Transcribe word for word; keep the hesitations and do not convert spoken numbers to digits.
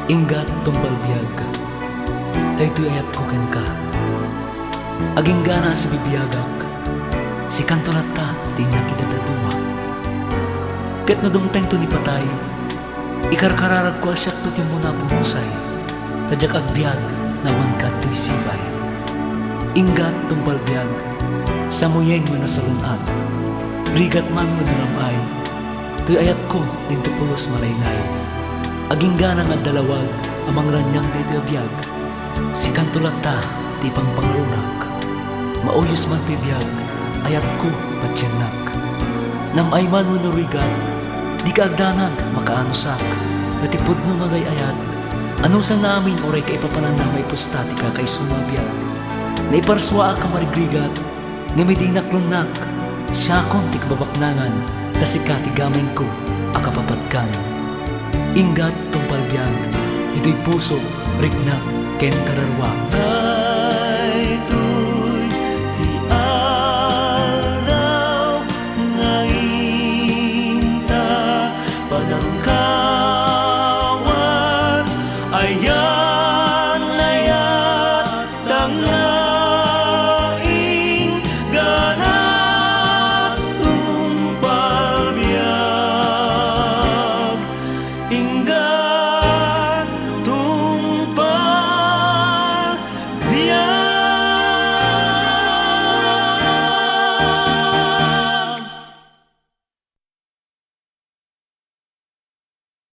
Inggat tungpal biag, daytoy ayatko kenka. Aginggana a sibibiagak, sikanto latta ti innak iti dadduma. Ket no dumtengto ni patay, ikarkararagko a siakto ti umuna a pumusay, ta diak agbiag no awan kadtoy sibay. Inggat tungpal biag, samuyeng wenno salun-at, rigat man wenno ram-ay, toy ayatko dinto pulos malaylay. Aginggana nga adda lawag a mangraniag daytoy a biag, sikanto latta ti ipangpangarunak. Mauyos man toy biag, ayatko, patiennak. Nam-ay man wenno rigat, dika agdanag, makaanosak. Ta ti pudno nga agay-ayat, anusangna amin uray kaipapananna a maipusta ti kakaisuna a biag. Naiparsuaak a marigrigat, ngem idi inaklonak, siakon ti kababaknangan, ta sika ti gamengko a kapapadkan. Inggat tungpal biag, ditoy pusok, riknak, ken kararuak.